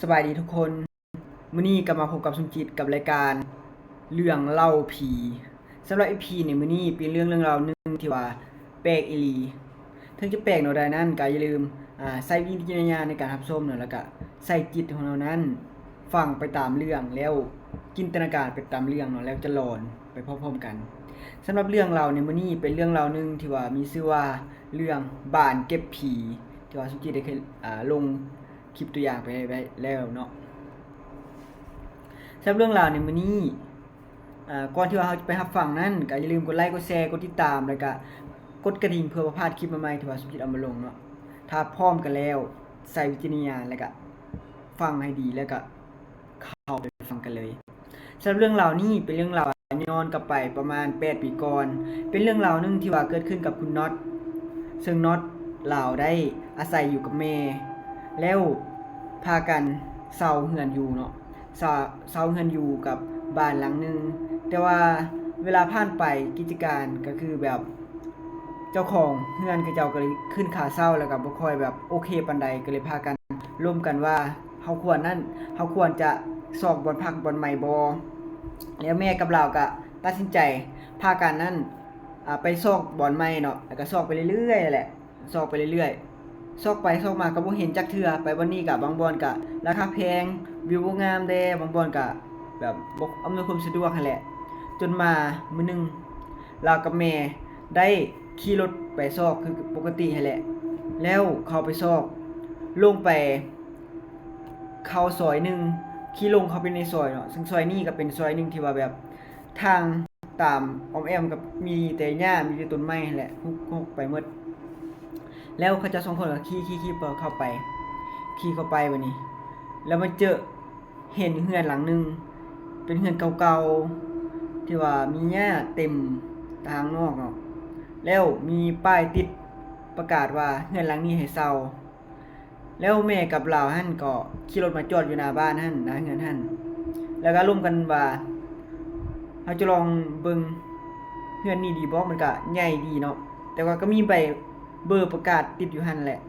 ສະບາຍດີທຸກຄົນ, ມື້ນີ້ກໍມາພົບກັບສົມຈິດກັບລາຍການເລື່ອງເລົ່າຜີ. ສຳລັບອີພີໃນມື້ນີ້ເປັນເລື່ອງ ເລື່ອງລາວໜຶ່ງທີ່ວ່າແປກອີ່ຫຼີ. ເຖິງຈະແປກແນວໃດນັ້ນກໍຢ່າລືມ ອາ ໃຊ້ວິຈາລະນະຍານໃນການຮັບຊົມເນາະ, ແລ້ວກໍໃຊ້ຈິດຂອງເຮົານັ້ນຟັງໄປຕາມເລື່ອງ ແລ້ວຈິນຕະນາການໄປຕາມເລື່ອງເນາະ, ແລ້ວຈະຫຼອນໄປພ້ອມໆກັນ. ສຳລັບເລື່ອງລາວໃນມື້ນີ້ເປັນເລື່ອງລາວໜຶ່ງທີ່ວ່າມີຊື່ວ່າເລື່ອງບ້ານເກັບຜີ ທີ່ວ່າສົມຈິດໄດ້ເຄີຍ ອາ ລົງ ຄລິບຕົວຢ່າງໄປແລ້ວເນາະ. ສຳລັບເລື່ອງລາວໃນມື້ນີ້ ອາ ກ່ອນທີ່ວ່າເຮົາຈະໄປຮັບຟັງນັ້ນ ກໍຢ່າລືມກົດໄລ ກົດແຊ ກົດຕິດຕາມ ແລ້ວກໍກົດກະດິ່ງ ເພື່ອບໍ່ພາດຄລິບໃໝ່ໆທີ່ວ່າສົມຈິດເອົາມາລົງເນາະ. ຖ້າພ້ອມກັນແລ້ວ ໃຊ້ວິຈາລະນະຍານ ແລ້ວກໍຟັງໃຫ້ດີ ແລ້ວກໍເຂົ້າໄປຟັງກັນເລີຍ. ສຳລັບເລື່ອງລາວນີ້ເປັນເລື່ອງລາວຍ້ອນກັບໄປປະມານແປດປີກ່ອນ, ເປັນເລື່ອງລາວໜຶ່ງທີ່ວ່າເກີດຂຶ້ນກັບຄຸນນັອດ, ເຊິ່ງນັອດລາວໄດ້ອາໄສຢູ່ກັບແມ່ ແລ້ວພາກັນເຊົ່າເຮືອນຢູ່ເນາະ, ເຊົ່າ ເຊົ່າເຮືອນຢູ່ກັບບ້ານຫຼັງໜຶ່ງ. ແຕ່ວ່າເວລາຜ່ານໄປ ກິດຈະການກໍຄືແບບເຈົ້າຂອງເຮືອນເຂົາເຈົ້າກໍເລີຍຂຶ້ນຄ່າເຊົ່າ ແລ້ວກໍບໍ່ຄ່ອຍແບບໂອເຄປານໃດ, ກໍເລີຍພາກັນລົມກັນວ່າ ເຮົາຄວນນັ້ນ ເຮົາຄວນຈະຊອກບ່ອນພັກບ່ອນໃໝ່ບໍ່? ແລ້ວແມ່ກັບລາວກະຕັດສິນໃຈພາກັນນັ້ນ ອາ ໄປຊອກບ່ອນໃໝ່ເນາະ, ແລ້ວກະຊອກໄປເລື້ອຍໆແຫຼະ, ຊອກໄປເລື້ອຍໆ ຊອກໄປຊອກມາກະບໍ່ເຫັນຈັກເທື່ອ. ໄປບ່ອນນີ້ກະບາງບ່ອນກະລາຄາແພງ, ວິວບໍ່ງາມແດ່, ບາງບ່ອນກະແບບບໍ່ອຳນວຍຄວາມສະດວກຫັ້ນແຫຼະ. ຈົນມາມື້ໜຶ່ງ ລາວກັບແມ່ໄດ້ຂີ່ລົດໄປຊອກຄືປົກກະຕິຫັ້ນແຫຼະ, ແລ້ວເຂົ້າໄປຊອກ ລົງໄປ ເຂົ້າຊອຍໜຶ່ງ, ຂີ່ລົງເຂົ້າໄປໃນຊອຍເນາະ, ເຊິ່ງຊອຍນີ້ກໍເປັນຊອຍໜຶ່ງທີ່ວ່າແບບທາງຕາມອ້ອມແອ້ມກໍມີແຕ່ຫຍ້າ ມີແຕ່ຕົ້ນໄມ້ຫັ້ນແຫຼະ ຮົກໆໄປໝົດ. ແລ້ວເຂົາເຈົ້າສອງຄົນກໍຂີ່ໆໆເຂົ້າໄປ, ຂີ່ເຂົ້າໄປບາດນີ້ ແລ້ວມາເຈີເຫັນເຮືອນຫຼັງໜຶ່ງ ເປັນເຮືອນເກົ່າໆ ທີ່ວ່າມີຫຍ້າເຕັມທາງນອກເນາະ, ແລ້ວມີປ້າຍຕິດປະກາດວ່າເຮືອນຫຼັງນີ້ໃຫ້ເຊົ່າ. ແລ້ວແມ່ກັບລາວຫັ້ນກໍຂີ່ລົດມາຈອດຢູ່ໜ້າບ້ານຫັ້ນ ໜ້າເຮືອນຫັ້ນ ແລ້ວກໍລົມກັນວ່າ ເຮົາຈະລອງເບິ່ງເຮືອນນີ້ດີບໍ່? ມັນກໍໃຫຍ່ດີເນາະ, ແຕ່ວ່າກໍມີໃບເບີປະກາດຕິດຢູ່ຫັ້ນແຫຼະ.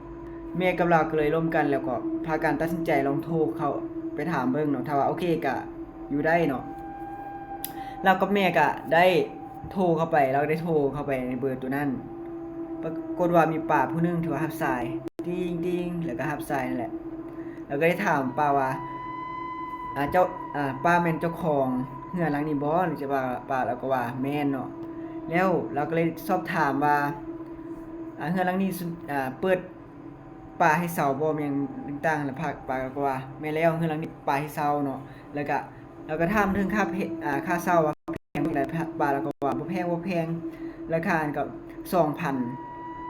ແມ່ກັບລາວກໍເລີຍລົມກັນ ແລ້ວກໍພາກັນຕັດສິນໃຈລອງໂທເຂົ້າໄປຖາມເບິ່ງເນາະ, ຖ້າວ່າໂອເຄກໍຢູ່ໄດ້ເນາະ. ລາວກັບແມ່ກໍໄດ້ໂທເຂົ້າໄປ, ລາວໄດ້ໂທເຂົ້າໄປໃນເບີໂຕນັ້ນ, ປາກົດວ່າມີປ້າຜູ້ໜຶ່ງທີ່ວ່າຮັບສາຍ ຕິງໆ ແລ້ວກໍຮັບສາຍນັ້ນແຫຼະ. ລາວກໍໄດ້ຖາມປ້າວ່າ ອາ ເຈົ້າ ອາ ປ້າແມ່ນເຈົ້າຂອງເຮືອນຫຼັງນີ້ບໍ່? ຫຼືຈະວ່າ ປ້າລາວກໍວ່າແມ່ນເນາະ. ແລ້ວລາວກໍເລີຍສອບຖາມວ່າ ອາ ເຮືອນຫຼັງນີ້ ອາ ເປີດ ປ້າໃຫ້ເຊົ່າບໍ່ ແມ່ນຕ່າງໆ ແລ້ວ ປ້າ ປ້າກໍວ່າ ແມ່ນແລ້ວ ເຮືອນຫຼັງນີ້ປ້າໃຫ້ເຊົ່າເນາະ. ແລ້ວກໍ ແລ້ວກໍຖາມເຖິງຄ່າເພ ອາ ຄ່າເຊົ່າວ່າແພງບໍ່ ແລ້ວ ປ້າລາວກໍວ່າບໍ່ແພງ ບໍ່ແພງ ລາຄາຫັ້ນກໍສອງພັນ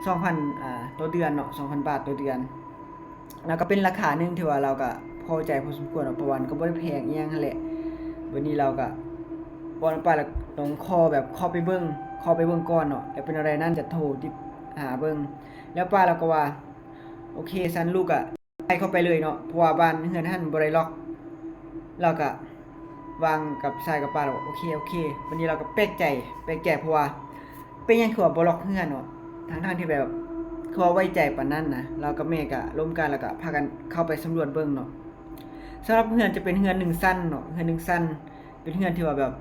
ສອງພັນ ອາ ຕໍ່ເດືອນເນາະ ສອງພັນບາດຕໍ່ເດືອນ. ແລ້ວກໍເປັນລາຄາໜຶ່ງທີ່ວ່າລາວກໍພໍໃຈພໍສົມຄວນເນາະ ເພາະວ່າມັນກໍບໍ່ໄດ້ແພງອີ່ຫຍັງຫັ້ນແຫຼະ. ບັດນີ້ລາວກໍ ບ່ອນໄປແລ້ວຕ້ອງຂໍແບບ ຂໍໄປເບິ່ງ ຂໍໄປເບິ່ງກ່ອນເນາະ ແລ້ວເປັນແນວໃດນັ້ນຈະໂທຕິດຫາເບິ່ງ. ແລ້ວປ້າລາວກໍວ່າ ໂອເຄ ຊັ້ນລູກກະໄປເຂົ້າໄປເລີຍເນາະ ເພາະວ່າບ້ານເຮືອນຫັ້ນບໍ່ໄດ້ລັອກ. ລາວກະວາງກັບສາຍກັບປ້າແລ້ວ ໂອເຄ ໂອເຄ. ບັດນີ້ລາວກະແປກໃຈ ແປກໃຈ ເພາະວ່າເປັນຫຍັງຄືວ່າບໍ່ລັອກເຮືອນເນາະ ທັງໆທີ່ແບບຄືວ່າໄວ້ໃຈປານນັ້ນນະ. ລາວກັບແມ່ກະລົມກັນ ແລ້ວກະພາກັນເຂົ້າໄປສຳຫຼວດເບິ່ງເນາະ. ສຳລັບເຮືອນຈະເປັນເຮືອນໜຶ່ງຊັ້ນເນາະ ເຮືອນໜຶ່ງຊັ້ນ ເປັນເຮືອນທີ່ວ່າແບບ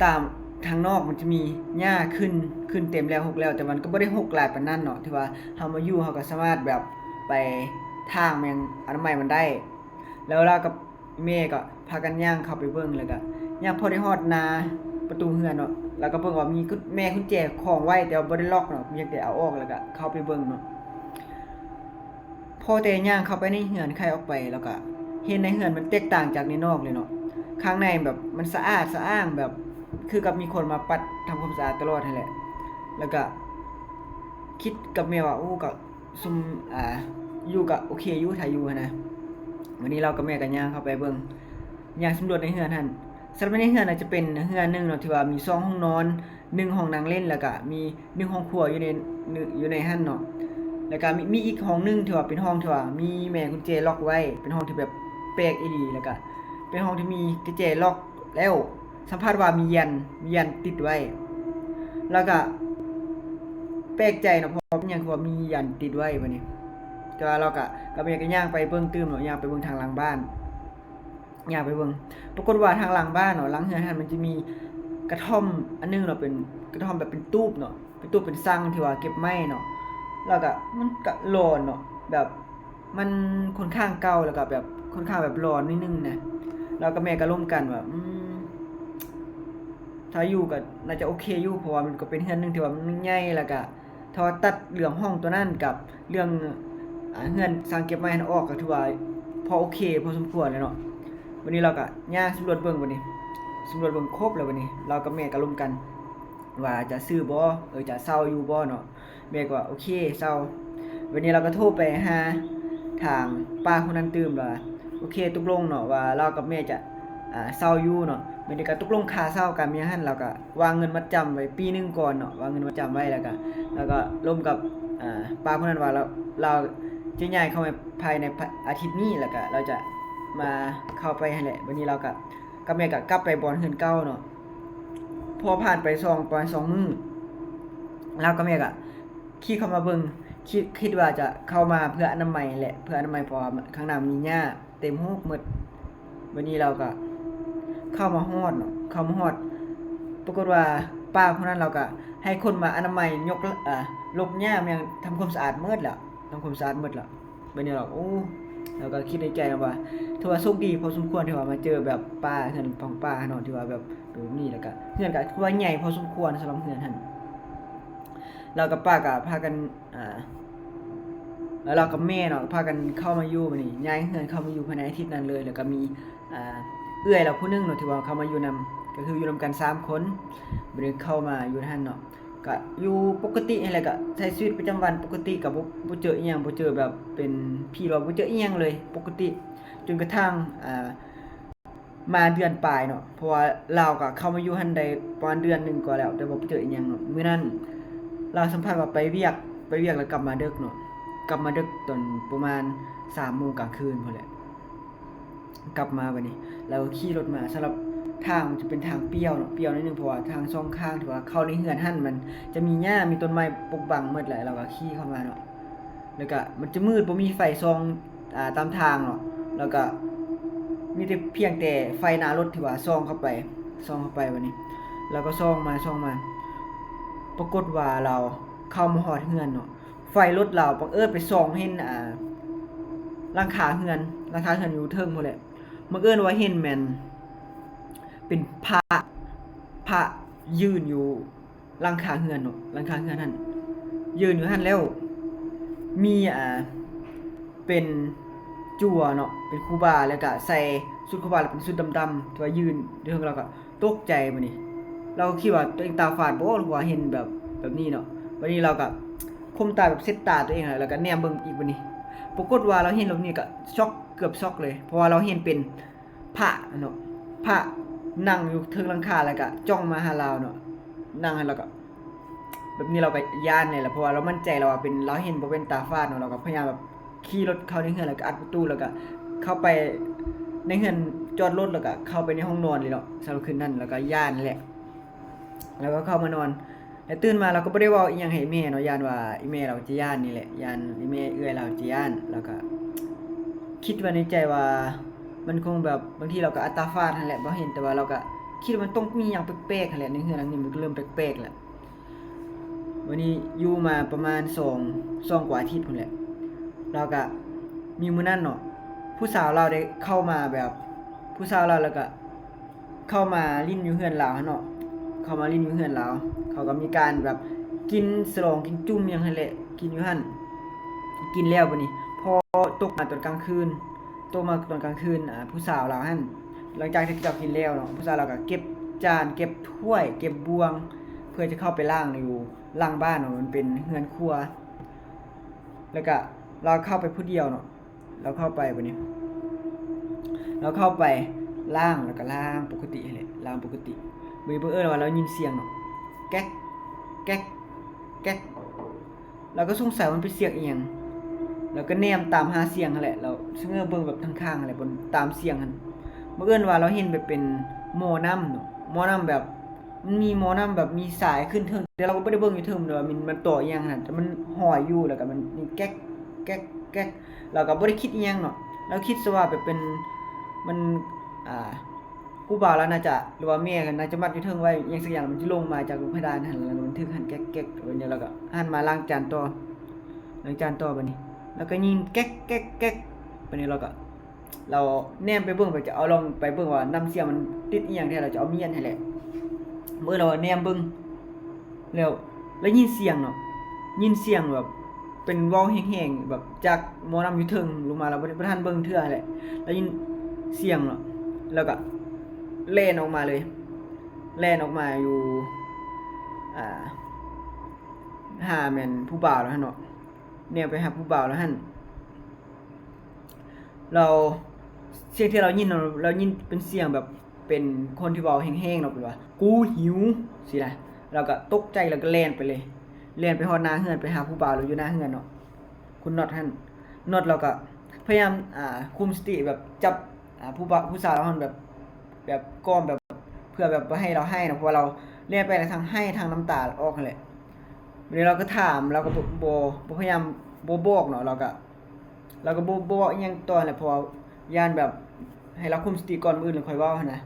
ຕາມທາງນອກມັນຈະມີຫຍ້າຂຶ້ນ ຂຶ້ນເຕັມແລ້ວ ຮົກແລ້ວ ແຕ່ມັນກໍບໍ່ໄດ້ຮົກຫຼາຍປານນັ້ນເນາະ ທີ່ວ່າເຮົາມາຢູ່ເຮົາກໍສາມາດແບບໄປຖາງແມ່ງອະນາໄມມັນໄດ້. ແລ້ວລາວກັບແມ່ກໍພາກັນຍ່າງເຂົ້າໄປເບິ່ງ ແລ້ວກໍຍ່າງພໍໄດ້ຮອດໜ້າປະຕູເຮືອນເນາະ ແລ້ວກໍເບິ່ງວ່າມີກຸນ ແມ່ກຸນແຈຂອງໄວ້ ແຕ່ວ່າບໍ່ໄດ້ລັອກເນາະ ມີຫຍັງແຕ່ເອົາອອກ ແລ້ວກໍເຂົ້າໄປເບິ່ງເນາະ. ພໍແຕ່ຍ່າງເຂົ້າໄປໃນເຮືອນ ໄຂອອກໄປ ແລ້ວກະເຫັນໃນເຮືອນມັນແຕກຕ່າງຈາກໃນນອກເລີຍເນາະ. ຂ້າງໃນແບບມັນສະອາດສະອ້າງ ແບບຄືກັບມີຄົນມາປັດທຳຄວາມສະອາດຕະຫຼອດຫັ້ນແຫຼະ. ແລ້ວກະຄິດກັບແມ່ວ່າ ໂອ້ ກະຊຸມ ອາ ຢູ່ກະໂອເຄຢູ່ ຖ້າຢູ່ຫັ້ນນະ. ວັນນີ້ລາວກັບແມ່ກະຍ່າງເຂົ້າໄປເບິ່ງ ຍ່າງສຳຫຼວດໃນເຮືອນຫັ້ນ. ສຳລັບໃນເຮືອນອາດຈະເປັນເຮືອນໜຶ່ງເນາະ ທີ່ວ່າມີສອງຫ້ອງນອນ ໜຶ່ງຫ້ອງນັ່ງຫຼິ້ນ ແລ້ວກະມີໜຶ່ງຫ້ອງຄົວຢູ່ໃນ ຢູ່ໃນຫັ້ນເນາະ. ແລ້ວກະມີ ມີອີກຫ້ອງໜຶ່ງທີ່ວ່າເປັນຫ້ອງທີ່ວ່າມີແມ່ກຸນແຈລັອກໄວ້ ເປັນຫ້ອງທີ່ແບບແປກອີ່ຫຼີ ແລ້ວກະເປັນຫ້ອງທີ່ມີກຸນແຈລັອກ ແລ້ວສຳຜັດວ່າມີຢັນ ມີຢັນຕິດໄວ້. ແລ້ວກະແປກໃຈເນາະ ເພາະວ່າເປັນຫຍັງຄືວ່າມີຢັນຕິດໄວ້ບາດນີ້. ແຕ່ວ່າລາວກະ ກັບແມ່ກະຍ່າງໄປເບິ່ງຕື່ມເນາະ ຍ່າງໄປເບິ່ງທາງຫຼັງບ້ານ ຍ່າງໄປເບິ່ງ ປາກົດວ່າທາງຫຼັງບ້ານເນາະ ຫຼັງເຮືອນຫັ້ນມັນຈະມີກະທ່ອມອັນໜຶ່ງເນາະ ເປັນກະທ່ອມແບບເປັນຕູບເນາະ ເປັນຕູບເປັນຊັງທີ່ວ່າເກັບໄມ້ເນາະ ແລ້ວກະມັນກະຫຼອນເນາະ ແບບ ມັນຄ່ອນຂ້າງເກົ່າ ແລ້ວກະແບບຄ່ອນຂ້າງແບບຫຼອນໜ້ອຍໜຶ່ງນະ ລາວກັບແມ່ກະລົມກັນວ່າ ອືມ ຖ້າຢູ່ກະໜ້າຈະໂອເຄຢູ່ ເພາະວ່າມັນກະເປັນເຮືອນໜຶ່ງທີ່ວ່າມັນໃຫຍ່ ແລ້ວກະຖ້າວ່າຕັດເລື່ອງຫ້ອງໂຕນັ້ນກັບເລື່ອງ ອາ ເຮືອນສ້າງເກັບໄວ້ຫັ້ນອອກ ກະຖືວ່າພໍໂອເຄພໍສົມຄວນແລ້ວເນາະ. ບາດນີ້ລາວກະຍ່າງສຳຫຼວດເບິ່ງ ບາດນີ້ສຳຫຼວດເບິ່ງຄົບແລ້ວ ບາດນີ້ລາວກັບແມ່ກະລົມກັນວ່າຈະຊື້ບໍ່ ເອີ ຈະເຊົ່າຢູ່ບໍ່ເນາະ. ແມ່ກໍວ່າ ໂອເຄ ເຊົ່າ. ບາດນີ້ລາວກໍໂທໄປຫາທາງປ້າຜູ້ນັ້ນຕື່ມວ່າ ໂອເຄ ຕົກລົງເນາະ ວ່າລາວກັບແມ່ຈະ ອາ ເຊົ່າຢູ່ເນາະ. ບາດນີ້ກໍຕົກລົງຄ່າເຊົ່າກັນ ມີຫຍັງຫັ້ນ ລາວກໍວາງເງິນມັດຈຳໄວ້ປີໜຶ່ງກ່ອນເນາະ ວາງເງິນມັດຈຳໄວ້ ແລ້ວກໍ ແລ້ວກໍລົມກັບ ອາ ປ້າຜູ້ນັ້ນວ່າ ລາວ ລາວຈະຍ້າຍເຂົ້າມາພາຍໃນອາທິດນີ້ ແລ້ວກໍລາວຈະມາເຂົ້າໄປຫັ້ນແຫຼະ. ບາດນີ້ລາວກໍ ກັບແມ່ກໍກັບໄປບ່ອນເຮືອນເກົ່າເນາະ. ພໍຜ່ານໄປສອງ ປະມານສອງມື້ ລາວກັບແມ່ກໍຂີ່ເຂົ້າມາເບິ່ງ ຄິດ ຄິດວ່າຈະເຂົ້າມາເພື່ອອະນາໄມແຫຼະ ເພື່ອອະນາໄມ ເພາະວ່າຂ້າງໜ້າມີຫຍ້າເຕັມຮອກໝົດ. ບາດນີ້ລາວກໍເຂົ້າມາຮອດເນາະ ເຂົ້າມາຮອດ ປາກົດວ່າປ້າຜູ້ນັ້ນລາວກໍໃຫ້ຄົນມາອະນາໄມ ຍົກ ອາ ລົບຫຍ້າ ແມ່ນທຳຄວາມສະອາດໝົດແລ້ວ ທຳຄວາມສະອາດໝົດແລ້ວ. ບາດນີ້ລາວ ໂອ້ ລາວກໍຄິດໃນໃຈນຳວ່າ ຖືວ່າໂຊກດີພໍສົມຄວນທີ່ວ່າມາເຈີແບບປ່າ ເຮືອນປ່ອງປ່າເນາະ ທີ່ວ່າແບບເປັນແບບນີ້ ແລ້ວກໍເຮືອນກໍຖືວ່າໃຫຍ່ພໍສົມຄວນສຳລັບເຮືອນຫັ້ນ. ລາວກັບປ້າກໍພາກັນ ອາ ແລ້ວລາວກັບແມ່ເນາະ ພາກັນເຂົ້າມາຢູ່ ບາດນີ້ຍ້າຍເຮືອນເຂົ້າມາຢູ່ພາຍໃນອາທິດນັ້ນເລີຍ. ແລ້ວກໍມີ ອາ ເອື້ອຍລາວຜູ້ໜຶ່ງເນາະ ທີ່ວ່າເຂົ້າມາຢູ່ນຳ ກໍຄືຢູ່ນຳກັນສາມຄົນ ບາດນີ້ເຂົ້າມາຢູ່ຫັ້ນເນາະ. ກະຢູ່ປົກກະຕິຫັ້ນແຫຼະ ກະໃຊ້ຊີວິດປະຈຳວັນປົກກະຕິ ກະບໍ່ ບໍ່ເຈີອີ່ຫຍັງ ບໍ່ເຈີແບບເປັນຜີ ຫຼືວ່າບໍ່ເຈີອີ່ຫຍັງເລີຍ ປົກກະຕິ ຈົນກະທັ້ງ ອາ ມາເດືອນປາຍເນາະ ເພາະວ່າລາວກະເຂົ້າມາຢູ່ຫັ້ນໄດ້ປະມານເດືອນໜຶ່ງກວ່າແລ້ວ ແຕ່ວ່າບໍ່ເຈີອີ່ຫຍັງເນາະ. ມື້ນັ້ນລາວສຳຜັດວ່າໄປວຽກ ໄປວຽກແລ້ວກັບມາເດິກເນາະ ກັບມາເດິກຕອນປະມານສາມໂມງກາງຄືນພຸ້ນແຫຼະ. ກັບມາບາດນີ້ ລາວຂີ່ລົດມາ ສຳລັບທາງມັນຈະເປັນທາງປ່ຽວເນາະ ປ່ຽວໜ້ອຍໜຶ່ງ ເພາະວ່າທາງຊ່ອງທາງທີ່ວ່າເຂົ້າໃນເຮືອນຫັ້ນ ມັນຈະມີຫຍ້າ ມີຕົ້ນໄມ້ປົກບັງໝົດແຫຼະ. ລາວກໍຂີ່ເຂົ້າມາເນາະ ແລ້ວກໍມັນຈະມືດ ບໍ່ມີໄຟສ່ອງ ອາ ຕາມທາງເນາະ ແລ້ວກໍມີແຕ່ ພຽງແຕ່ໄຟໜ້າລົດທີ່ວ່າສ່ອງເຂົ້າໄປ ສ່ອງເຂົ້າໄປ. ບາດນີ້ລາວກໍສ່ອງມາ ສ່ອງມາ ປາກົດວ່າລາວເຂົ້າມາຮອດເຮືອນເນາະ ໄຟລົດລາວບັງເອີນໄປສ່ອງເຫັນ ອາ ຫຼັງຄາເຮືອນ ຫຼັງຄາເຮືອນຢູ່ເທິງພຸ້ນແຫຼະ. ບັງເອີນວ່າເຫັນແມ່ນເປັນພະ ພະຢືນຢູ່ຫຼັງຄາເຮືອນເນາະ ຫຼັງຄາເຮືອນຫັ້ນ ຢືນຢູ່ຫັ້ນ ແລ້ວມີ ອາ ເປັນຈົວເນາະ ເປັນຄູບາ ແລ້ວກະໃສ່ຊຸດຄູບາ ແລ້ວເປັນຊຸດດຳໆ ທີ່ວ່າຢືນຢູ່ເທິງ. ລາວກະຕົກໃຈບາດນີ້ ລາວກະຄິດວ່າຕົວເອງຕາຝາດບໍ ຫຼືວ່າເຫັນແບບ ແບບນີ້ເນາະ. ບາດນີ້ລາວກະຂົ່ມຕາແບບເຊັດຕາຕົວເອງຫັ້ນແຫຼະ ແລ້ວກະແນມເບິ່ງອີກບາດນີ້ ປາກົດວ່າລາວເຫັນແບບນີ້ກະຊັອກ ເກືອບຊັອກເລີຍ ເພາະວ່າລາວເຫັນເປັນ ພະເນາະ ພະນັ່ງຢູ່ເທິງຫຼັງຄາ ແລ້ວກະຈ້ອງມາຫາລາວເນາະ ນັ່ງໃຫ້ລາວກະ ແບບນີ້ລາວກະຢ້ານແດ່ລະ ເພາະວ່າລາວໝັ້ນໃຈແລ້ວວ່າເປັນ ລາວເຫັນບໍ່ເປັນຕາຝາດເນາະ. ລາວກະພະຍາຍາມແບບຂີ່ລົດເຂົ້າໃນເຮືອນ ແລ້ວກະອັດປະຕູ ແລ້ວກະເຂົ້າໄປໃນເຮືອນຈອດລົດ ແລ້ວກະເຂົ້າໄປໃນຫ້ອງນອນເລີຍເນາະ. ສຳລັບຄືນນັ້ນລາວກະຢ້ານແຫຼະ ລາວກະເຂົ້າມານອນ ແລ້ວຕື່ນມາລາວກໍບໍ່ໄດ້ເວົ້າອີ່ຫຍັງໃຫ້ແມ່ເນາະ ຢ້ານວ່າອີ່ແມ່ລາວຈະຢ້ານນີ້ແຫຼະ ຢ້ານອີ່ແມ່ເອື້ອຍລາວຈະຢ້ານ. ລາວກໍຄິດໄວ້ໃນໃຈວ່າ ມັນຄົງແບບ ບາງທີລາວກໍອັດຕາຝາດຫັ້ນແຫຼະ ບໍ່ເຫັນ ແຕ່ວ່າລາວກໍຄິດວ່າມັນຕ້ອງມີຫຍັງແປກໆຫັ້ນແຫຼະ ໃນເຮືອນຫຼັງນີ້ມັນກໍເລີ່ມແປກໆແລ້ວ. ບາດນີ້ຢູ່ມາປະມານສອງ ສອງກວ່າອາທິດພຸ້ນແຫຼະ ລາວກໍ ມີມື້ນັ້ນເນາະ ຜູ້ສາວລາວໄດ້ເຂົ້າມາແບບ ຜູ້ສາວລາວ ແລ້ວກໍ ເຂົ້າມາຫຼິ້ນຢູ່ເຮືອນລາວຫັ້ນເນາະ ເຂົ້າມາຫຼິ້ນຢູ່ເຮືອນລາວ ເຂົາກໍມີການແບບກິນສະຫຼອງ ກິນຈຸ່ມຫຍັງຫັ້ນແຫຼະ ກິນຢູ່ຫັ້ນ ກິນແລ້ວບາດນີ້ ພໍຕົກມາຕອນກາງຄືນ ຕົກມາຕອນກາງຄືນ ອາ ຜູ້ສາວລາວຫັ້ນ ຫຼັງຈາກທີ່ເຂົາເຈົ້າກິນແລ້ວເນາະ ຜູ້ສາວລາວກໍເກັບຈານ ເກັບຖ້ວຍ ເກັບບ່ວງ ເພື່ອຈະເຂົ້າໄປລ້າງຢູ່ຫຼັງບ້ານເນາະ ມັນເປັນເຮືອນຄົວ ແລ້ວກໍລາວເຂົ້າໄປຜູ້ດຽວເນາະ. ລາວເຂົ້າໄປບາດນີ້ ລາວເຂົ້າໄປລ້າງ ແລ້ວກໍລ້າງປົກກະຕິຫັ້ນແຫຼະ ລ້າງປົກກະຕິ. ບາດນີ້ບັງເອີນວ່າລາວຍິນສຽງເນາະ ແກັກ ແກັກ ແກັກ ລາວກໍສົງໄສວ່າມັນເປັນສຽງອີ່ຫຍັງ ລາວກໍແນມຕາມຫາສຽງຫັ້ນແຫຼະ ລາວສະເຫງີເບິ່ງແບບທາງຂ້າງຫັ້ນແຫຼະ ບົນຕາມສຽງຫັ້ນ. ບັງເອີນວ່າລາວເຫັນແບບເປັນໝໍ້ນ້ຳເນາະ ໝໍ້ນ້ຳແບບ ມັນມີໝໍ້ນ້ຳແບບມີສາຍຂຶ້ນເທິງ ແຕ່ລາວກໍບໍ່ໄດ້ເບິ່ງຢູ່ເທິງ ແຕ່ວ່າມັນ ມັນຕໍ່ອີ່ຫຍັງຫັ້ນ ແຕ່ມັນຫ້ອຍຢູ່ ແລ້ວກໍມັນແກັກ ແກັກ ແກ໊ກ ລາວກໍບໍ່ໄດ້ຄິດອີ່ຫຍັງເນາະ ລາວຄິດຊະວ່າແບບເປັນ ມັນ ອ່າ ຄູບາລາວໜ້າຈະ ຫຼືວ່າແມ່ກໍໜ້າຈະມັດຢູ່ເທິງໄວ້ ອີ່ຫຍັງສັກຢ່າງ ມັນຈະລົງມາຈາກເທິງເພດານຫັ້ນ ແລ້ວມັນຖືກຫັ້ນແກ໊ກໆ ບາດນີ້ລາວກໍຫັນມາລ້າງຈານຕໍ່ ລ້າງຈານຕໍ່ ບາດນີ້ລາວກໍຍິງແກ໊ກໆໆ ບາດນີ້ລາວກໍ ລາວແນມໄປເບິ່ງ ໄປຈະເອົາລອງໄປເບິ່ງວ່ານ້ຳສຽງມັນຕິດອີ່ຫຍັງແທ້ ລາວຈະເອົາມ້ຽນໃຫ້ແຫຼະ ເມື່ອລາວແນມເບິ່ງ ແລ້ວ ແລ້ວຍິນສຽງເນາະ ຍິນສຽງແບບເປັນເວົ້າແຮງໆ ແບບຈາກໝໍ້ນ້ຳຢູ່ເທິງລົງມາ ລາວບໍ່ໄດ້ ບໍ່ທັນເບິ່ງເທື່ອແຫຼະ ແລ້ວຍິນສຽງເນາະ ແລ້ວກໍແລ່ນອອກມາເລີຍ ແລ່ນອອກມາຢູ່ ອ່າ ຫາແມ່ນຜູ້ບ່າວລາວຫັ້ນເນາະ ແນມໄປຫາຜູ້ບ່າວລາວຫັ້ນ ແລ້ວສຽງທີ່ລາວຍິນເນາະ ລາວຍິນເປັນສຽງແບບ ເປັນຄົນທີ່ເວົ້າແຮງໆເນາະ ເປັນວ່າ ກູຫິວ ຊີ້ນະ ລາວກໍຕົກໃຈ ລາວກໍແລ່ນໄປເລີຍ ແລ່ນໄປຮອດໜ້າເຮືອນ ໄປຫາຜູ້ບ່າວລາວຢູ່ໜ້າເຮືອນເນາະ ຄຸນນັອດຫັ້ນ ນັອດລາວກໍພະຍາຍາມ ອ່າ ຄຸມສະຕິແບບຈັບ ອ່າ ຜູ້ບ່າວ ຜູ້ສາວລາວຫັ້ນແບບ ແບບກ້ອມແບບ ເພື່ອແບບບໍ່ໃຫ້ລາວໄຫ້ເນາະ ເພາະວ່າລາວແລ່ນໄປແລ້ວທັງໄຫ້ທັງນ້ຳຕາອອກຫັ້ນແຫຼະ ບາດນີ້ລາວກໍຖາມ ລາວກໍບໍ່ ບໍ່ ບໍ່ພະຍາຍາມບໍ່ບອກເນາະ ລາວກໍ ລາວກໍບໍ່ ບໍ່ເວົ້າອີ່ຫຍັງຕໍ່ແຫຼະ ເພາະວ່າຢ້ານແບບໃຫ້ລາວຄຸມສະຕິກ່ອນ ມື້ອື່ນລາວຄ່ອຍເວົ້າຫັ້ນນະ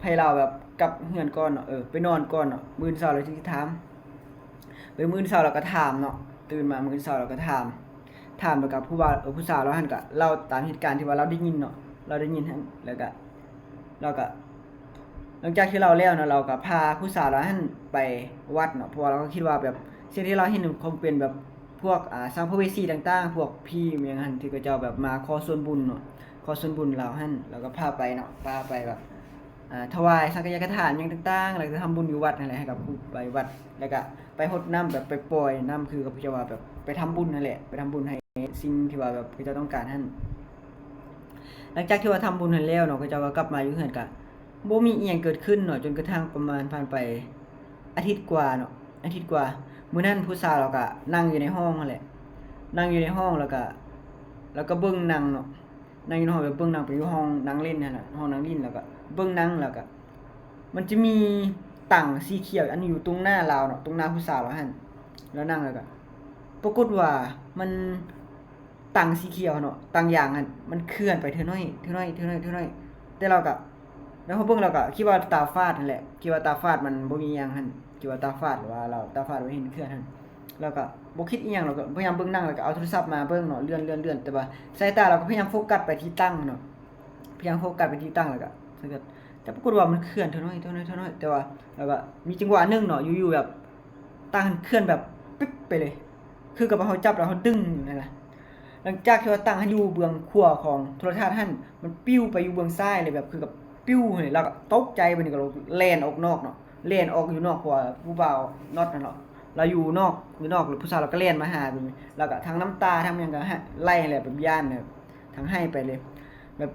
ໃຫ້ລາວແບບກັບເຮືອນກ່ອນເນາະ ເອີ ໄປນອນກ່ອນເນາະ ມື້ອື່ນເຊົ້າລາວຈຶ່ງຊິຖາມ ໄປມື້ອື່ນເຊົ້າລາວກໍຖາມເນາະ ຕື່ນມາມື້ອື່ນເຊົ້າລາວກໍຖາມ ຖາມແລ້ວກໍຜູ້ບ່າວ ເອີ ຜູ້ສາວລາວຫັ້ນກໍເລົ່າຕາມເຫດການທີ່ວ່າລາວໄດ້ຍິນເນາະ ລາວໄດ້ຍິນຫັ້ນ ແລ້ວກໍ ລາວກໍ ຫຼັງຈາກທີ່ເລົ່າແລ້ວເນາະ ລາວກໍພາຜູ້ສາວລາວຫັ້ນໄປວັດເນາະ ເພາະວ່າລາວກໍຄິດວ່າແບບສິ່ງທີ່ລາວເຫັນຄົງເປັນແບບພວກ ອ່າ ສັມພະເວສີຕ່າງໆ ພວກຜີຫຍັງຫັ້ນ ທີ່ເຂົາເຈົ້າແບບມາຂໍສ່ວນບຸນເນາະ ຂໍສ່ວນບຸນລາວຫັ້ນ ລາວກໍພາໄປເນາະ ພາໄປແບບ ອ່າ ຖວາຍສັງກະຍານທານຫຍັງຕ່າງໆ ແລ້ວກໍທຳບຸນຢູ່ວັດຫັ້ນແຫຼະ ໃຫ້ກັບຜູ້ໄປວັດ ແລ້ວກໍໄປຫົດນ້ຳ ແບບໄປປ່ອຍນ້ຳ ຄືກັບເຈົ້າວ່າແບບໄປທຳບຸນຫັ້ນແຫຼະ ໄປທຳບຸນໃຫ້ສິ່ງທີ່ວ່າແບບເຂົາເຈົ້າຕ້ອງການຫັ້ນ. ຫຼັງຈາກທີ່ວ່າທຳບຸນຫັ້ນແລ້ວເນາະ ເຂົາເຈົ້າກໍກັບມາຢູ່ເຮືອນ ກໍບໍ່ມີອີ່ຫຍັງເກີດຂຶ້ນເນາະ ຈົນກະທັ່ງປະມານຜ່ານໄປອາທິດກວ່າເນາະ ອາທິດກວ່າ ມື້ນັ້ນຜູ້ສາວລາວກໍນັ່ງຢູ່ໃນຫ້ອງຫັ້ນແຫຼະ ນັ່ງຢູ່ໃນຫ້ອງ ແລ້ວກໍ ແລ້ວກໍເບິ່ງໜັງເນາະ ນັ່ງຢູ່ໃນຫ້ອງແບບເບິ່ງໜັງ ໄປຢູ່ຫ້ອງນັ່ງຫຼິ້ນຫັ້ນນະ ຫ້ອງນັ່ງຫຼິ້ນ ແລ້ວກໍເບິ່ງໜັງ ແລ້ວກໍມັນຈະມີຕັ່ງສີຂຽວອັນຢູ່ຕົງໜ້າລາວເນາະ ຕົງໜ້າຜູ້ສາວລາວຫັ້ນ ລາວນັ່ງ ແລ້ວກໍປາກົດວ່າມັນ ຕັ່ງສີຂຽວເນາະ ຕັ່ງຢາງຫັ້ນ ມັນເຄື່ອນໄປເທື່ອໜ້ອຍ ເທື່ອໜ້ອຍ ເທື່ອໜ້ອຍ ເທື່ອໜ້ອຍ ແຕ່ລາວກໍ ແລ້ວເຮົາເບິ່ງ ລາວກໍຄິດວ່າຕາຝາດຫັ້ນແຫຼະ ຄິດວ່າຕາຝາດ ມັນບໍ່ມີຫຍັງຫັ້ນ ຄິດວ່າຕາຝາດ ຫຼືວ່າລາວຕາຝາດ ບໍ່ເຫັນເຄື່ອນຫັ້ນ ລາວກໍບໍ່ຄິດອີ່ຫຍັງ ລາວກໍພະຍາຍາມເບິ່ງໜັງ ແລ້ວກໍເອົາໂທລະສັບມາເບິ່ງເນາະ ເລື່ອນ ເລື່ອນ ເລື່ອນ ແຕ່ວ່າສາຍຕາລາວກໍພະຍາຍາມໂຟກັດໄປທີ່ຕັ່ງເນາະ ພະຍາຍາມໂຟກັດໄປທີ່ຕັ່ງ ແລ້ວກໍ ແຕ່ປາກົດວ່າມັນເຄື່ອນເທື່ອໜ້ອຍ ເທື່ອໜ້ອຍ ເທື່ອໜ້ອຍ ແຕ່ວ່າລາວກໍມີຈັງຫວະໜຶ່ງເນາະ ຢູ່ໆແບບ ຕັ່ງຫັ້ນເຄື່ອນແບບປິບໄປເລີຍ ຄືກັບວ່າເຮົາຈັບແລ້ວເຮົາດຶງຫັ້ນນະ ຫຼັງຈາກທີ່ວ່າຕັ່ງຫັ້ນຢູ່ເບື້ອງຂວາຂອງໂທລະທັດຫັ້ນ ມັນປິວໄປຢູ່ເບື້ອງຊ້າຍເລີຍ ແບບຄືກັບປິວເລີຍ ລາວກໍຕົກໃຈ ບາດນີ້ກໍແລ່ນອອກນອກເນາະ ແລ່ນອອກຢູ່ນອກ ເພາະວ່າຜູ້ບ່າວນັອດຫັ້ນເນາະ ລາວຢູ່ນອກ ຢູ່ນອກ ແລ້ວຜູ້ສາວລາວກໍແລ່ນມາຫາ ແບບນີ້ ລາວກໍທັງນ້ຳຕາທັງຫຍັງກໍໄຫ້ ໄຫຼແຫຼະ ແບບຢ້ານ ແບບທັງໄຫ້ໄປເລີຍ ແບບ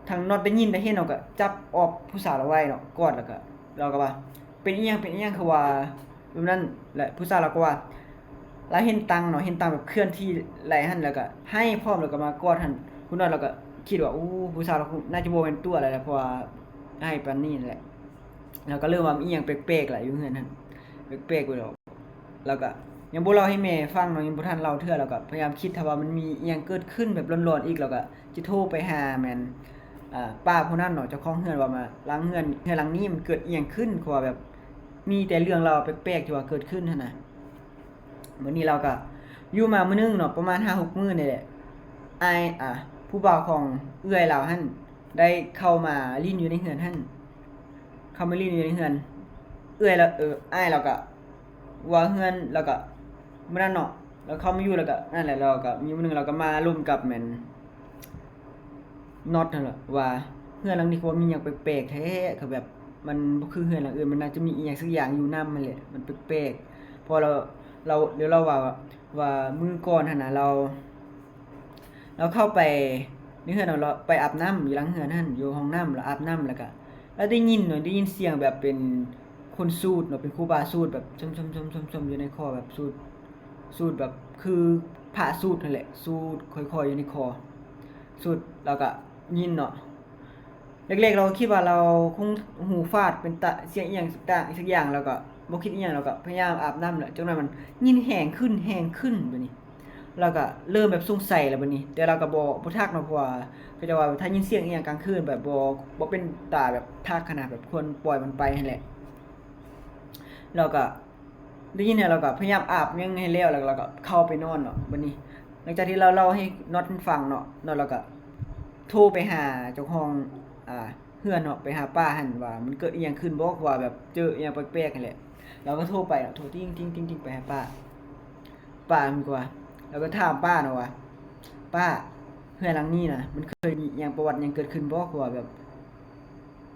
ທາງນັອດໄດ້ຍິນໄດ້ເຫັນເນາະ ກໍຈັບອອກຜູ້ສາວລາວໄວ້ເນາະ ກອດ ແລ້ວກໍລາວກໍວ່າ ເປັນອີ່ຫຍັງ ເປັນອີ່ຫຍັງ ຄືວ່າແບບນັ້ນ ແລະ ຜູ້ສາວລາວກໍວ່າ ລາວເຫັນຕັ່ງເນາະ ເຫັນຕັ່ງແບບເຄື່ອນທີ່ໄຫຼຫັ້ນ ແລ້ວກໍໄຫ້ພ້ອມ ແລ້ວກໍມາກອດຫັ້ນ ຜູ້ນັ້ນລາວກໍຄິດວ່າ ໂອ້ ຜູ້ສາວລາວຄົງໜ້າຈະບໍ່ແມ່ນຕົວະແລ້ວແຫຼະ ເພາະວ່າໄຫ້ປານນີ້ແຫຼະ ລາວກໍເລີ່ມວ່າມີອີ່ຫຍັງແປກໆແຫຼະ ຢູ່ເຮືອນຫັ້ນ ແປກໆຢູ່ດອກ ລາວກໍຍັງບໍ່ເລົ່າໃຫ້ແມ່ຟັງເນາະ ຍັງບໍ່ທັນເລົ່າເທື່ອ ລາວກໍພະຍາຍາມຄິດ ຖ້າວ່າມັນມີອີ່ຫຍັງເກີດຂຶ້ນແບບຫຼອນໆອີກ ລາວກໍຈະໂທໄປຫາແມ່ນ ອ່າ ປ້າຜູ້ນັ້ນເນາະ ເຈົ້າຂອງເຮືອນ ວ່າມາຫຼັງເຮືອນ ເຮືອນຫຼັງນີ້ມັນເກີດອີ່ຫຍັງຂຶ້ນ ເພາະວ່າແບບມີແຕ່ເລື່ອງລາວແປກໆທີ່ວ່າເກີດຂຶ້ນຫັ້ນນະ. ມື້ນີ້ລາວກໍຢູ່ມາມື້ໜຶ່ງເນາະ ປະມານຫ້າຫົກມື້ນີ້ແຫຼະ ອ້າຍ ອ່າ ຜູ້ບ່າວຂອງເອື້ອຍລາວຫັ້ນ ໄດ້ເຂົ້າມາຫຼິ້ນຢູ່ໃນເຮືອນຫັ້ນ ເຂົ້າມາຫຼິ້ນຢູ່ໃນເຮືອນ ເອື້ອຍລາວ ເອີ ອ້າຍລາວກໍວ່າເຮືອນ ລາວກໍມື້ນັ້ນເນາະ ລາວເຂົ້າມາຢູ່ ລາວກໍ ນັ້ນແຫຼະ ລາວກໍມີມື້ໜຶ່ງລາວກໍມາລົມກັບແມ່ນ ນັອດຫັ້ນແຫຼະ ວ່າເຮືອນຫຼັງນີ້ຄືວ່າມີຫຍັງແປກໆແທ້ ຄືແບບມັນບໍ່ຄືເຮືອນຫຼັງອື່ນ ມັນໜ້າຈະມີອີ່ຫຍັງສັກຢ່າງຢູ່ນຳຫັ້ນແຫຼະ ມັນແປກໆ ເພາະລາວ ລາວ ດຽວລາວວ່າ ວ່າມື້ກ່ອນຫັ້ນນະ ລາວ ລາວເຂົ້າໄປໃນເຮືອນເນາະ ລາວໄປອາບນ້ຳຢູ່ຫຼັງເຮືອນຫັ້ນ ຢູ່ຫ້ອງນ້ຳ ລາວອາບນ້ຳ ແລ້ວກະລາວໄດ້ຍິນເນາະ ໄດ້ຍິນສຽງແບບເປັນຄົນສູດເນາະ ເປັນຄູບາສູດແບບຊົມໆໆໆຢູ່ໃນຄໍ ແບບສູດ ສູດແບບຄືພະສູດຫັ້ນແຫຼະ ສູດຄ່ອຍໆຢູ່ໃນຄໍ ສູດ ລາວກະຍິນເນາະ ແລກໆລາວຄິດວ່າລາວຄົງຫູຝາດ ເປັນຕາສຽງອີ່ຫຍັງສັກຢ່າງ ລາວກະບໍ່ຄິດອີ່ຫຍັງ ລາວກະພະຍາຍາມອາບນ້ຳແຫຼະ ຈັກໜ້ອຍມັນຍິນແຮງຂຶ້ນ ແຮງຂຶ້ນບາດນີ້ ລາວກໍເລີ່ມແບບສົງໄສແລ້ວບັດນີ້ ແຕ່ລາວກໍບໍ່ ບໍ່ທັກເນາະ ເພາະວ່າເຂົາເຈົ້າວ່າຖ້າຍິນສຽງອີ່ຫຍັງກາງຄືນ ແບບບໍ່ ບໍ່ເປັນຕາແບບທັກຫັ້ນນະ ແບບຄວນປ່ອຍມັນໄປຫັ້ນແຫຼະ. ລາວກໍໄດ້ຍິນແລ້ວ ລາວກໍພະຍາຍາມອາບຫຍັງໃຫ້ແລ້ວ ແລ້ວລາວກໍເຂົ້າໄປນອນເນາະ. ບັດນີ້ຫຼັງຈາກທີ່ລາວເລົ່າໃຫ້ນອດມັນຟັງເນາະ ນອດລາວກໍໂທໄປຫາເຈົ້າຂອງ ອ່າ ເຮືອນເນາະ ໄປຫາປ້າຫັ້ນວ່າມັນເກີດອີ່ຫຍັງຂຶ້ນບໍ່ ວ່າແບບເຈີອີ່ຫຍັງແປກໆຫັ້ນແຫຼະ. ລາວກໍໂທໄປເນາະ ໂທຕິງໆໆໄປຫາປ້າ ປ້າມັນກໍວ່າ ລາວກໍຖາມປ້າເນາະວ່າ ປ້າ ເຮືອນຫຼັງນີ້ນະ ມັນເຄີຍມີອີ່ຫຍັງ ປະຫວັດຫຍັງເກີດຂຶ້ນບໍ່ ຄືວ່າແບບ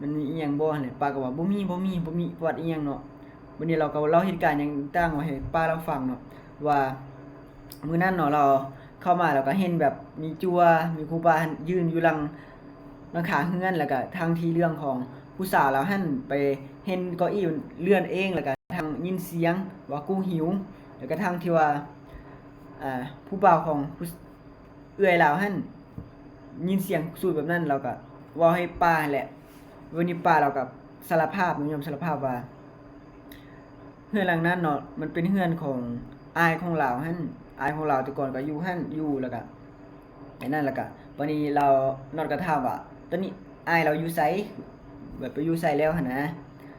ມັນມີອີ່ຫຍັງບໍ່ຫັ້ນແຫຼະ. ປ້າກໍວ່າ ບໍ່ມີ ບໍ່ມີ ບໍ່ມີປະຫວັດອີ່ຫຍັງເນາະ. ບັດນີ້ລາວກໍເລົ່າເຫດການຫຍັງຕ່າງໆມາໃຫ້ປ້າລາວຟັງເນາະ ວ່າມື້ນັ້ນເນາະ ລາວເຂົ້າມາ ລາວກໍເຫັນແບບມີຈົວ ມີຄູບາຫັ້ນຢືນຢູ່ຫຼັງ ຫຼັງຄາເຮືອນ ແລ້ວກໍທັງທີ່ເລື່ອງຂອງຜູ້ສາວລາວຫັ້ນໄປເຫັນເກົ້າອີ່ເລື່ອນເອງ ແລ້ວກໍທັງຍິນສຽງວ່າກູຫິວ ແລ້ວກໍທັງທີ່ວ່າ ອ່າ ຜູ້ບ່າວຂອງຜູ້ ເອື້ອຍລາວຫັ້ນຍິນສຽງສູດແບບນັ້ນ ລາວກໍເວົ້າໃຫ້ປ້າຫັ້ນແຫຼະ. ວັນນີ້ປ້າລາວກໍສາລະພາບ ຍອມສາລະພາບວ່າ ເຮືອນຫຼັງນັ້ນເນາະ ມັນເປັນເຮືອນຂອງອ້າຍຂອງລາວຫັ້ນ ອ້າຍຂອງລາວແຕ່ກ່ອນກໍຢູ່ຫັ້ນ ຢູ່ ແລ້ວກໍ ອັນນັ້ນ ແລ້ວກໍ ບັດນີ້ລາວ ນອດກໍຖາມວ່າ ຕອນນີ້ອ້າຍລາວຢູ່ໃສ ແບບໄປຢູ່ໃສແລ້ວຫັ້ນນະ.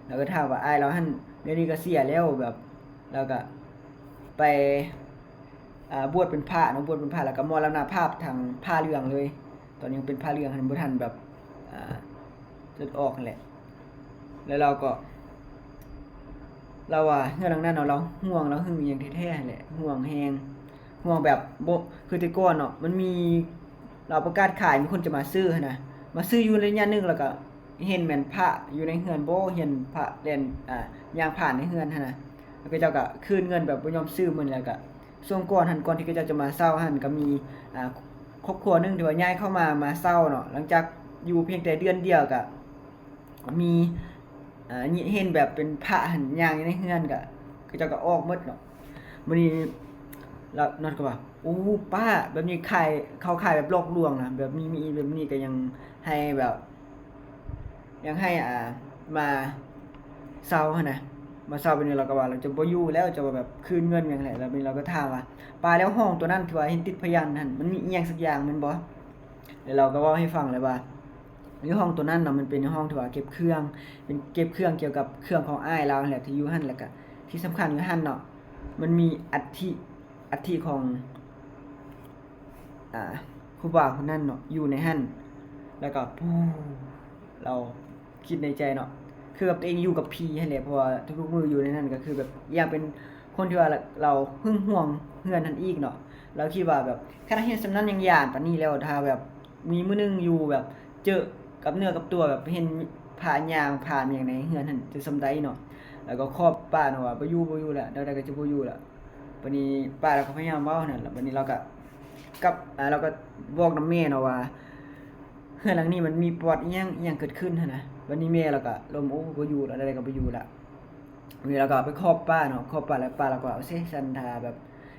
ລາວກໍຖາມວ່າ ອ້າຍລາວຫັ້ນດຽວນີ້ກໍເສຍແລ້ວ ແບບລາວກໍໄປ ອ່າ ບວດເປັນພະເນາະ ບວດເປັນພະ ແລ້ວກໍມໍລະນະພາບທາງຜ້າເຫຼືອງເລີຍ. ຕອນຍັງເປັນຜ້າເຫຼືອງຫັ້ນ ບໍ່ທັນແບບ ອ່າ ເລືອດອອກຫັ້ນແຫຼະ. ແລ້ວລາວກໍ ລາວວ່າເຮືອນຫຼັງນັ້ນເນາະ ລາວຫ່ວງ ລາວຫຶງອີ່ຫຍັງແທ້ໆຫັ້ນແຫຼະ ຫ່ວງແຮງ ຫ່ວງແບບບໍ່ ຄືແຕ່ກ່ອນເນາະ ມັນມີ ລາວປະກາດຂາຍ ມີຄົນຈະມາຊື້ຫັ້ນນະ ມາຊື້ຢູ່ໄລຍະໜຶ່ງ ແລ້ວກໍເຫັນແມ່ນພະຢູ່ໃນເຮືອນ ບໍ່ເຫັນພະແລ່ນ ອ່າ ຍ່າງຜ່ານໃນເຮືອນຫັ້ນນະ ແລ້ວເຂົາເຈົ້າກໍຄືນເງິນ ແບບບໍ່ຍອມຊື້ມັນ ແລ້ວກໍ ຊ່ວງກ່ອນຫັ້ນ ກ່ອນທີ່ເຂົາເຈົ້າຈະມາເຊົ່າຫັ້ນ ກໍມີ ອ່າ ຄອບຄົວໜຶ່ງທີ່ວ່າຍ້າຍເຂົ້າມາ ມາເຊົ່າເນາະ ຫຼັງຈາກຢູ່ພຽງແຕ່ເດືອນດຽວ ກໍມີ ອ່າ ເຫັນແບບເປັນພະຫັ້ນຍ່າງຢູ່ໃນເຮືອນ ກໍ ເຂົາເຈົ້າກໍອອກໝົດເນາະ. ມື້ນີ້ລາວ ນອດກໍວ່າ ໂອ້ ປ້າ ແບບນີ້ຂາຍ ເຂົາຂາຍແບບຫຼອກລວງນະ ແບບມີ ມີແບບນີ້ກໍຍັງໃຫ້ແບບ ຢາກໃຫ້ ອ່າ ມາເຊົ່າຫັ້ນນະ ມາເຊົ່າ. ບັດນີ້ລາວກໍວ່າລາວຈະບໍ່ຢູ່ແລ້ວ ຈະວ່າແບບຄືນເງິນຫຍັງແຫຼະ. ແລ້ວບັດນີ້ລາວກໍຖາມວ່າ ປ້າ ແລ້ວຫ້ອງຕົວນັ້ນທີ່ວ່າເຫັນຕິດພະຍານຫັ້ນ ມັນມີອີ່ຫຍັງສັກຢ່າງແມ່ນບໍ່? ແລ້ວລາວກໍເວົ້າໃຫ້ຟັງເລີຍວ່າ ຢູ່ຫ້ອງຕົວນັ້ນນະ ມັນເປັນຫ້ອງທີ່ວ່າເກັບເຄື່ອງ ເປັນເກັບເຄື່ອງກ່ຽວກັບເຄື່ອງຂອງອ້າຍລາວຫັ້ນແຫຼະ ທີ່ຢູ່ຫັ້ນ. ແລ້ວກໍທີ່ສຳຄັນຢູ່ຫັ້ນເນາະ ມັນມີອັດຖິ ອັດຖິຂອງ ອ່າ ຄູບາຄົນນັ້ນເນາະ ຢູ່ໃນຫັ້ນ. ແລ້ວກໍ ປູ ລາວຄິດໃນໃຈເນາະ ຄືແບບຕົວເອງຢູ່ກັບຜີຫັ້ນແຫຼະ ເພາະວ່າທຸກໆມື້ຢູ່ໃນນັ້ນ ກໍຄືແບບຢ່າງເປັນຄົນທີ່ວ່າລາວຫຶງຫວງເຮືອນຫັ້ນອີກເນາະ. ລາວຄິດວ່າແບບ ຂະໜາດເຮັດສ່ຳນັ້ນຍັງຢ້ານປານນີ້ແລ້ວ ຖ້າແບບມີມື້ໜຶ່ງຢູ່ແບບເຈີກັບເນື້ອກັບຕົວ ແບບເຫັນພະຍ່າງຜ່ານຫຍັງໃນເຮືອນຫັ້ນ ຈະສ່ຳໃດເນາະ. ແລ້ວກໍຂອບປ້າເນາະວ່າ ບໍ່ຢູ່ ບໍ່ຢູ່ແລ້ວ ແນວໃດກໍຈະບໍ່ຢູ່ແລ້ວ. ບັດນີ້ປ້າລາວກໍພະຍາຍາມເວົ້າຫັ້ນນະ ແລ້ວບັດນີ້ລາວກໍກັບ ອ່າ ລາວກໍບອກນຳແມ່ເນາະວ່າ ເຮືອນຫຼັງນີ້ມັນມີປະຫວັດອີ່ຫຍັງ ອີ່ຫຍັງເກີດຂຶ້ນຫັ້ນນະ. ບັດນີ້ແມ່ລາວກໍລົມ ໂອ້ ບໍ່ຢູ່ແລ້ວ ແນວໃດກໍບໍ່ຢູ່ແລ້ວ. ນີ້ລາວກໍໄປຂອບປ້າເນາະ ຂອບປ້າແລ້ວ ປ້າລາວກໍວ່າ ໂອເຊ ຊັ້ນຖ້າແບບ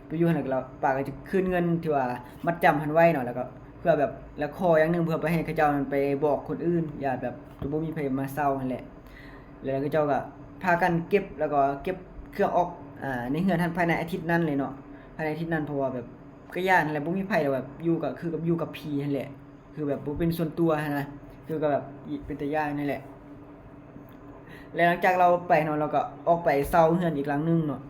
ໄປຢູ່ຫັ້ນແລ້ວ ປ້າກໍຈະຄືນເງິນທີ່ວ່າມັດຈຳຫັ້ນໄວ້ເນາະ ແລ້ວກໍເພື່ອແບບ ແລ້ວຂໍຢ່າງໜຶ່ງ ເພື່ອໄປໃຫ້ເຂົາເຈົ້ານັ້ນໄປບອກຄົນອື່ນ ຢ້ານແບບຈະບໍ່ມີໃຜມາເຊົ່າຫັ້ນແຫຼະ. ແລ້ວເຂົາເຈົ້າກໍພາກັນເກັບ ແລ້ວກໍເກັບເຄື່ອງອອກ ອ່າ ໃນເຮືອນຫັ້ນພາຍໃນອາທິດນັ້ນເລີຍເນາະ ພາຍໃນອາທິດນັ້ນ. ເພາະວ່າແບບກໍຢ້ານຫັ້ນແຫຼະ ບໍ່ມີໃຜແລ້ວ ແບບຢູ່ກໍຄືກັບຢູ່ກັບຜີຫັ້ນແຫຼະ ຄືແບບບໍ່ເປັນສ່ວນຕົວຫັ້ນນະ ຄືກໍແບບເປັນຕາຢ້ານຫັ້ນແຫຼະ. ແລ້ວຫຼັງຈາກລາວໄປເນາະ ລາວກໍອອກໄປເຊົ່າເຮືອນອີກຫຼັງໜຶ່ງເນາະ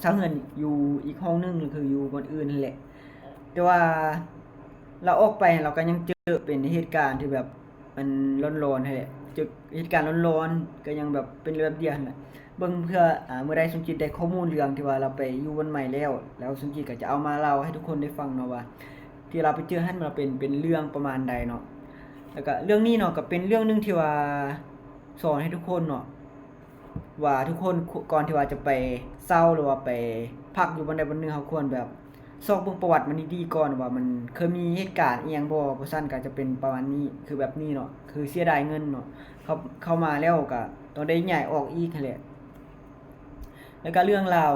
ເຊົ່າເຮືອນຢູ່ອີກຫ້ອງໜຶ່ງ ຄືຢູ່ບ່ອນອື່ນຫັ້ນແຫຼະ. ແຕ່ວ່າລາວອອກໄປ ລາວກໍຍັງເຈີເປັນເຫດການທີ່ແບບ ມັນຮ້ອນໆຫັ້ນແຫຼະ ເຈີເຫດການຮ້ອນໆ ກໍຍັງແບບເປັນແບບດຽວຫັ້ນແຫຼະ. ເບິ່ງເພື່ອ ອ່າ ເມື່ອໃດສົມຈິດໄດ້ຂໍ້ມູນເລື່ອງທີ່ວ່າລາວໄປຢູ່ບ່ອນໃໝ່ແລ້ວ ແລ້ວສົມຈິດກໍຈະເອົາມາເລົ່າໃຫ້ທຸກຄົນໄດ້ຟັງເນາະວ່າ ທີ່ລາວໄປເຈີຫັ້ນ ມັນເປັນ ເປັນເລື່ອງປະມານໃດເນາະ. ແລ້ວກໍເລື່ອງນີ້ເນາະ ກໍເປັນເລື່ອງໜຶ່ງທີ່ວ່າສອນໃຫ້ທຸກຄົນເນາະ ວ່າທຸກຄົນ ກ່ອນທີ່ວ່າຈະໄປເຊົ່າ ຫຼືວ່າໄປພັກຢູ່ບ່ອນໃດບ່ອນໜຶ່ງ ເຮົາຄວນແບບຊອກເບິ່ງປະຫວັດມັນດີໆກ່ອນ ວ່າມັນເຄີຍມີເຫດການອີ່ຫຍັງບໍ່. ບໍ່ຊັ້ນກໍຈະເປັນປະມານນີ້ ຄືແບບນີ້ເນາະ ຄືເສຍດາຍເງິນເນາະ ເຂົ້າ ເຂົ້າມາແລ້ວກໍຕ້ອງໄດ້ຍ້າຍອອກອີກຫັ້ນແຫຼະ. ແລ້ວກໍເລື່ອງລາວ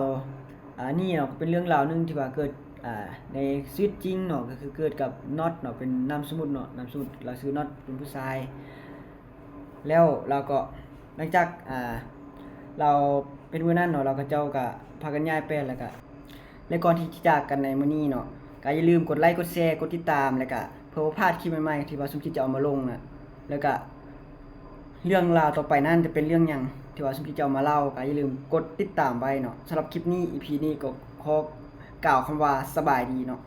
ອ່າ ນີ້ເນາະ ກໍເປັນເລື່ອງລາວໜຶ່ງທີ່ວ່າເກີດ ອ່າ ໃນຊີວິດຈິງເນາະ ກໍຄືເກີດກັບນອດເນາະ ເປັນນາມສະໝຸດເນາະ ນາມສະໝຸດລາວຊື່ນອດ ເປັນຜູ້ຊາຍ. ແລ້ວລາວກໍ ຫຼັງຈາກ ອ່າ ລາວເປັນມື້ນັ້ນເນາະ ລາວ ເຂົາເຈົ້າກໍພາກັນຍ້າຍໄປ ແລ້ວກໍ ແລະ ກ່ອນທີ່ຈະຈາກກັນໃນມື້ນີ້ເນາະ ກໍຢ່າລືມກົດໄລ ກົດແຊ ກົດຕິດຕາມ ແລະ ກະເພື່ອບໍ່ພາດຄລິບໃໝ່ໆ ທີ່ວ່າສົມຈິດຈະເອົາມາລົງນະ ແລະ ກະເລື່ອງລາວຕໍ່ໄປນັ້ນຈະເປັນເລື່ອງຫຍັງ ທີ່ວ່າສົມຈິດຈະເອົາມາເລົ່າ ກໍຢ່າລືມກົດຕິດຕາມໄວ້ເນາະ. ສຳລັບຄລິບນີ້ ອີພີ ນີ້ ກໍຂໍກ່າວຄຳວ່າສະບາຍດີເນາະ.